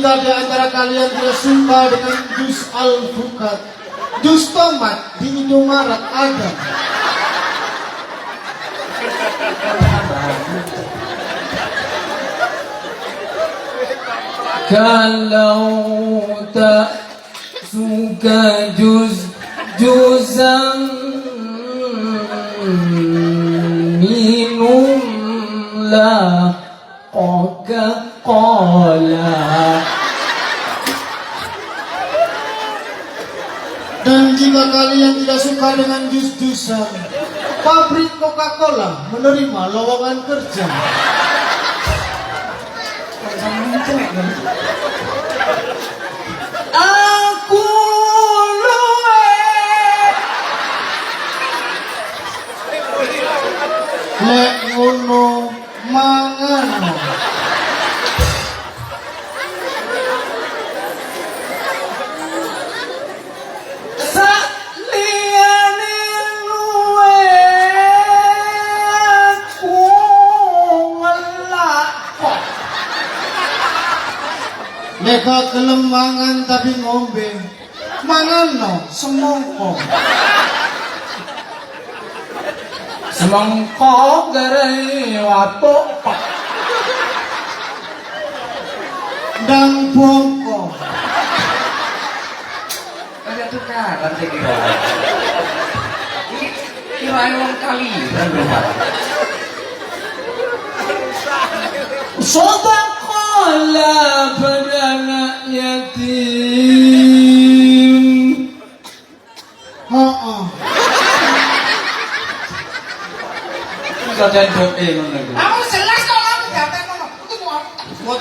jika di antara kalian tidak suka dengan jus alpukat, jus tomat di Indomaret ada. Kalau tak suka jus jusan minumlah Coca-Cola. Dan jika kalian tidak suka dengan jus-jusan, pabrik Coca-Cola menerima lowongan kerja. Aku luwe. Lek ngono mangan. Sak liyane luwe aku ngelak kok. Lek gak gelem mangan tapi ngombe, mangan no semongko. Semangka garai watuk kok. Ndang bongko. Kayak tukaran saya kira. Ini kiraan wong kaliran lho, Pak. Sadaqallah pada anak yatim. Heeh. Sajan doke ngono iku. Aku jelas kok aku gak ngono. Itu mau